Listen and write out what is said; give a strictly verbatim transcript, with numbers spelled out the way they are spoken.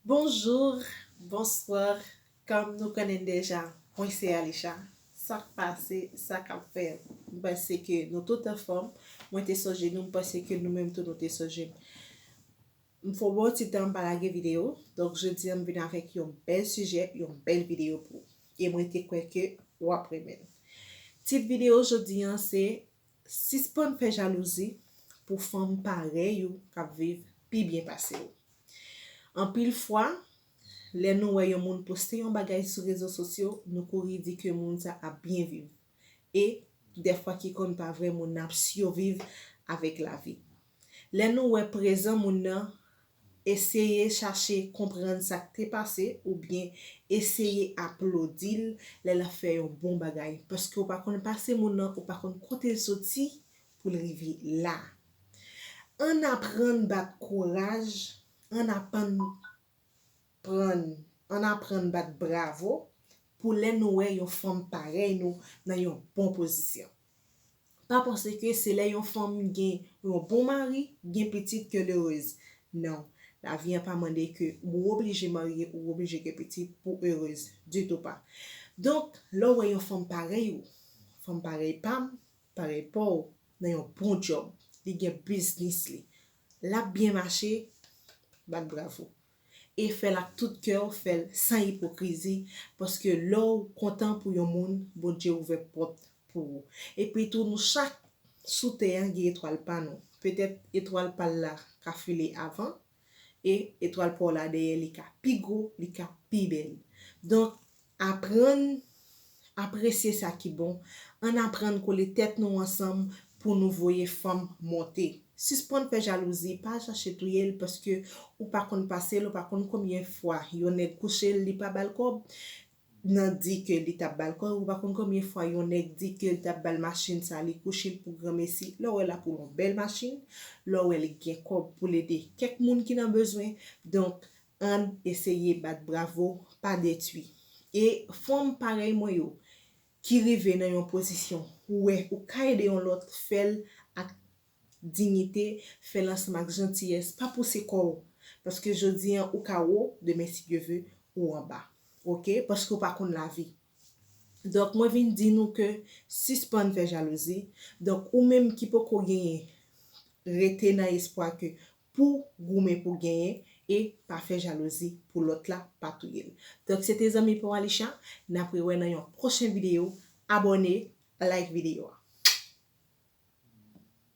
Bonjou, bonswa, kòm nou konnen deja, mwen se Alisha. Sa k pase, sa k ap fèt? Mwen panse ke nou tout anfòm. Mwen te sonje nou, mwen panse ke nou menm tou nou te sonje m. M fè yon bon ti tan m pa lage videyo, donk jodi a m vin avèk yon bèl sijè, yon bèl videyo pou ou. E mwen te kwè ke w ap renmen l. Tit videyo jodi a se sispann fè jalouzi pou fanm parèy ou k ap viv pi byen pase w. Anpil fwa, lè nou wè yon moun poste yon bagay sou rezo sosyo, nou kouri di ke moun sa ap byen viv. E dèfwa ki konn pa vre, moun nan ap siviv avèk lavi. Lè nou wè prezan moun nan, eseye chache konprann sa k te pase oubyen eseye aplodi l lè l ap fè yon bon bagay. Paske w pa konn pase moun nan, ou pa konn kote l soti pou l rive la. Ann aprann bat kouraj, ann aprann prann, ann aprann bat bravo pou lè nou wè yon fanm parèy nou nan yon bon pozisyon. Pa panse ke se lè yon fanm gen yon bon mari, gen pitit ke l erez. Non, lavi a pa mande ke ou oblije marye, ou oblije gen pitit pou erez. Ditou pa. Donk, lè w wè yon fanm parèy ou, fanm parèy pa m, parèy pa w, nan yon bon djòb, li gen biznis li, l ap byen mache, bat bravo. E fè l ak tout kè w, fè l san ipokrizi, paske lè w kontan pou yon moun, Bondye ouvè pòt pou ou. Epi tou, nou chak sou tè a gen etwal pa nou. Petèt etwal pa l la ka file avan, e etwal pa w la dèyè li ka pi gwo, li ka pi bèl. Donk, aprann apresye sa ki bon, ann aprann kole tèt nou ansanm pou nou voye fanm monte. Sispann fè jalouzi, pa chache touye l paske ou pa konn pase l, ou pa konn konbyen fwa yon nèg kouche l, li pa ba l kòb, nan di ke li t ap ba l kòb, ou pa konn konbyen fwa yon nèg di ke l t ap ba l machin sa, li kouche l pou granmesi, lè w wè l ap woule yon bèl machin, lè w wè li gen kòb pou l ede kèk moun ki nan bezwen. Donk, ann eseye bat bravo, pa detwi. E fanm parèy mwen yo, ki rive nan yon pozisyon ou wè ou ka ede yon lòt, fè l ak diyite, fè l ansanm ak jantiyès, pa pouse kò w. Paske jodi a ou ka wo, demen si Dye ve, ou anba. Oke? Paske ou pa konn lavi. Donk, mwen vin di nou ke sispann fè jalouzi. Donk, ou menm ki poko genyen, rete nan espwa ke pou goumen pou genyen e pa fè jalouzi pou lòt la pa touye l. Donk, se te zanmi pa w Alisha, n ap rewè nan yon pwochen videyo. Abòne, like videyo a.